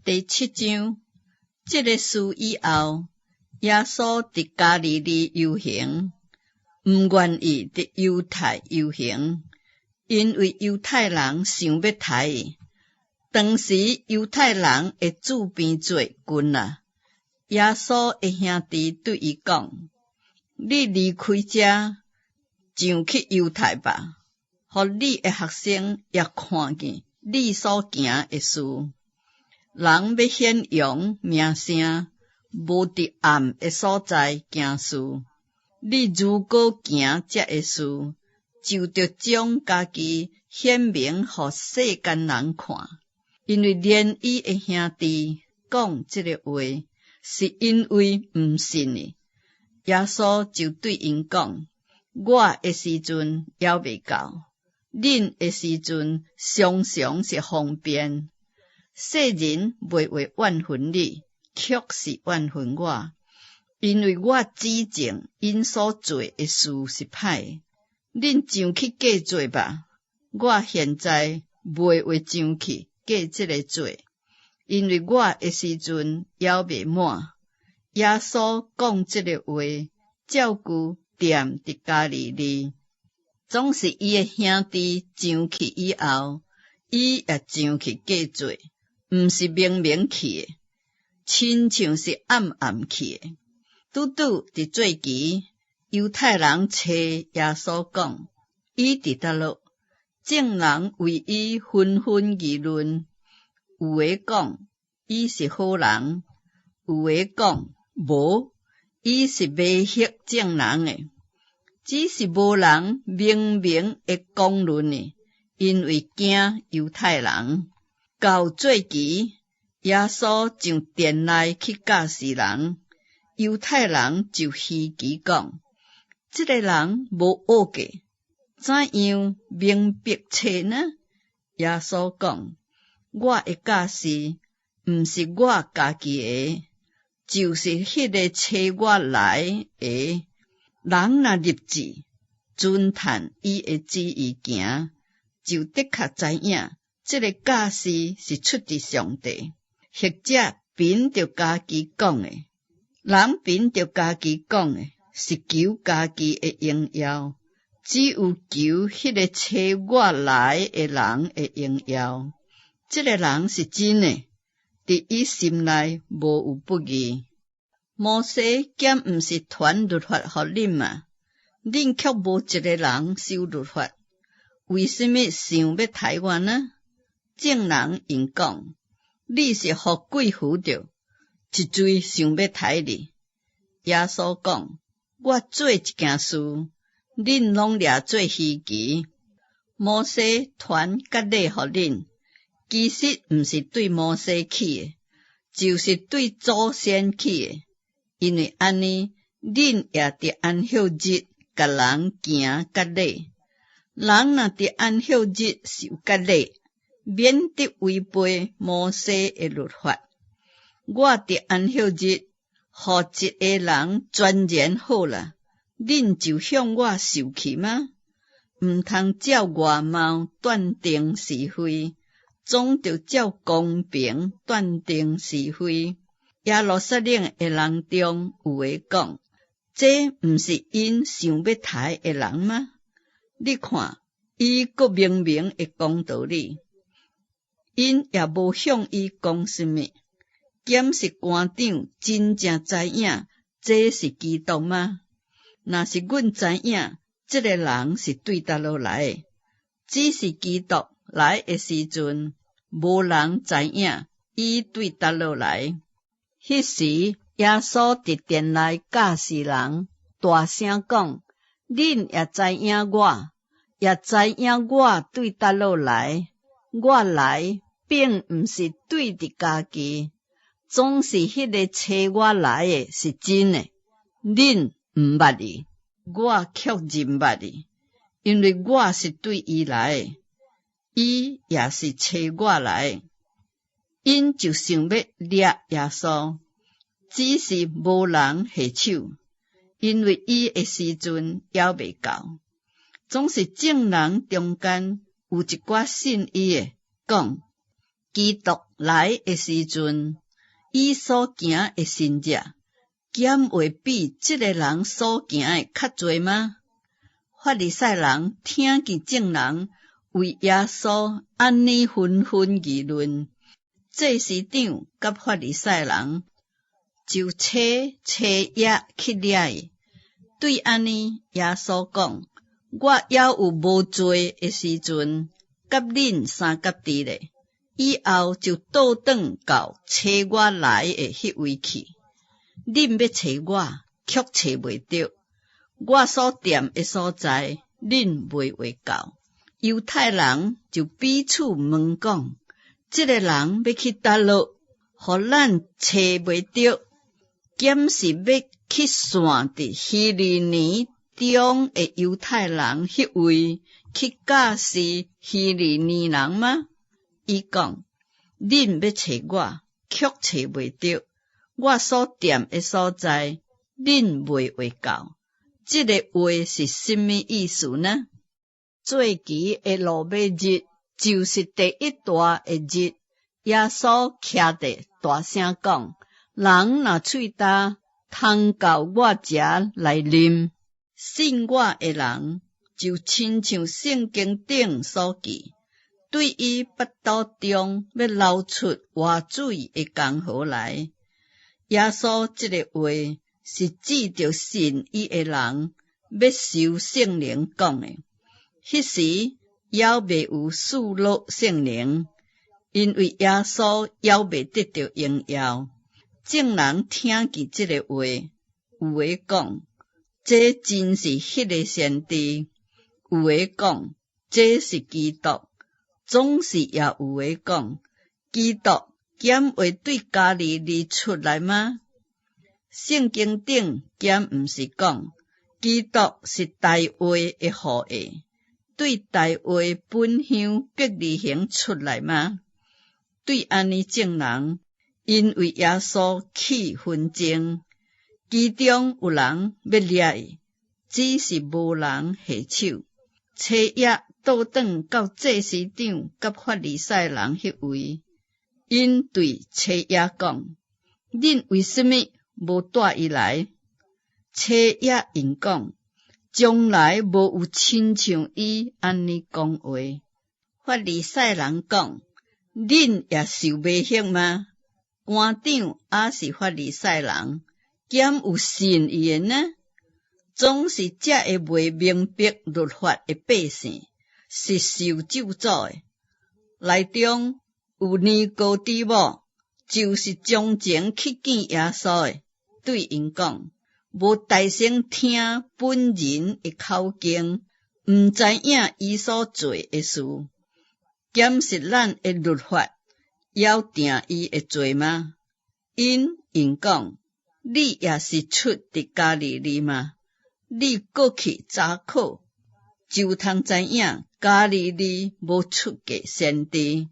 第七章，這个事以後，耶穌佇加利利遊行，毋願意佇猶太遊行，因為猶太人想欲刣伊。當時猶太人的住棚節近啦，耶穌的兄弟對伊講：你離開遮，上去猶太吧，予你的學生也看見你所行的事。人欲顯揚名聲，無佇暗的所在行事。你如果行這个事，就著將家己顯明予世間人看。因為連伊的兄弟講這个話，是因為毋信伊。耶穌就對𪜶講：我的時陣猶未到，恁的時陣常常是方便。世人袂會怨恨你，卻是怨恨我，因為我指證𪜶所做的事是歹。恁上去過節吧，我現在袂會上去過這個節，因為我的時陣猶未滿。耶穌講這个話，照舊踮佇加利利。總是伊的兄弟上去以後，伊也上去過節。毋是明明去的，親像是暗暗去的。拄拄佇節期，猶太人揣耶穌講，伊佇佗落？眾人為伊紛紛議論，有的講伊是好人，有的講無，伊是迷惑眾人的。只是無人明明會講論的，因為驚猶太人。到節期，耶穌上殿內去教示人，猶太人就稀奇講：這个人無學過，怎樣明白冊呢？耶穌講：我的教示毋是我家己的，就是彼个差我來的。人若立志遵趁伊的旨意行，就的確知影。這个教示是出自上帝，或者憑著家己講的。人憑著家己講的，是求家己的榮耀；只有求彼个差我來的人的榮耀。這个人是真的，佇伊心內無有不義。摩西敢毋是傳律法予恁嗎？恁卻無一个人守律法，為什麼想欲刣我呢？眾人應講：你是予鬼附著，一濟想欲刣你。耶穌講：我做一件事，恁攏掠做稀奇。摩西傳割禮予恁，其實毋是對摩西起的，就是對祖先起的。因為按呢，恁也佇安息日共人行割禮。人若佇安息日受割禮，免得違背摩西的律法。我佇安息日，予一个人全然好啦，恁就向我受氣嗎？毋通照外貌斷定是非，總著照公平斷定是非。耶路撒冷的人中有的講：這毋是𪜶想欲刣的人嗎？你看，伊閣明明會講道理。𪜶也無向伊講啥物，敢是官長真正知影這是基督嗎？若是阮知影，這个人是對佗落來的，只是基督來的時陣，無人知影伊對佗落來。彼時，耶穌佇殿內教示人，大聲講：恁也知影我，也知影我對佗落來，我來，並毋是對著家己，總是彼个差我來的是真的，恁毋捌伊，我卻認捌伊，因為我是對伊來的，伊也是差我來的。𪜶就想欲掠耶穌，只是無人下手，因為伊的時陣猶未到。總是眾人中間有一寡信伊的，講。基督來的時陣，伊所行的神跡，敢會比這个人所行的較濟嗎？法利賽人聽見眾人為耶穌按呢紛紛議論，祭司長佮法利賽人就差車役去掠伊。對按呢，耶穌講：我猶有無濟的時陣，佮恁相佮佇咧，以後就倒轉到差我來的彼位去。恁欲揣我，卻揣袂著；我所踮的所在，恁袂會到。猶太人就彼此問講：這个人欲去佗落，予咱揣袂著？敢是欲去散佇希利尼中的猶太人彼位去教示希利尼人嗎？伊講：恁欲揣我，卻揣袂著；我所踮的所在，恁袂會到。這个話是啥物意思呢？做期的落尾日，就是第一大的日。耶穌徛佇大聲講：人若喙焦，通到我遮來啉。信我的人，就親像聖經頂所記，對伊腹肚中欲流出活水的江河來。耶穌這个話是指著信伊的人欲受聖靈講的。彼時猶未有賜落聖靈，因為耶穌猶未得著榮耀。眾人聽見這个話，有的講：這真是彼个先知；有的講：這是基督。總是也有的講：基督敢會對加利利出來嗎？聖經頂敢毋是講，基督是大衛的後裔，對大衛本鄉伯利恆出來嗎？對按呢眾人，因為耶穌起紛爭，其中有人欲掠伊，只是無人下手。車役倒轉到祭司長佮法利賽人彼位，𪜶對車役講：恁為啥物無帶伊來？車役應講：從來無有親像伊按呢講話。法利賽人講：恁也受迷惑嗎？官長抑是法利賽人，敢有信伊的呢？總是才會袂明白律法的百姓是受咒詛的。內中有尼哥底母，就是從前去見耶穌的，對𪜶講：無大聲聽本人的口經，毋知影伊所做的事，敢是咱的律法猶定伊的罪嗎？𪜶應講：你也是出佇加利利嗎？你閣去查考，就通知影加利利無出過先知。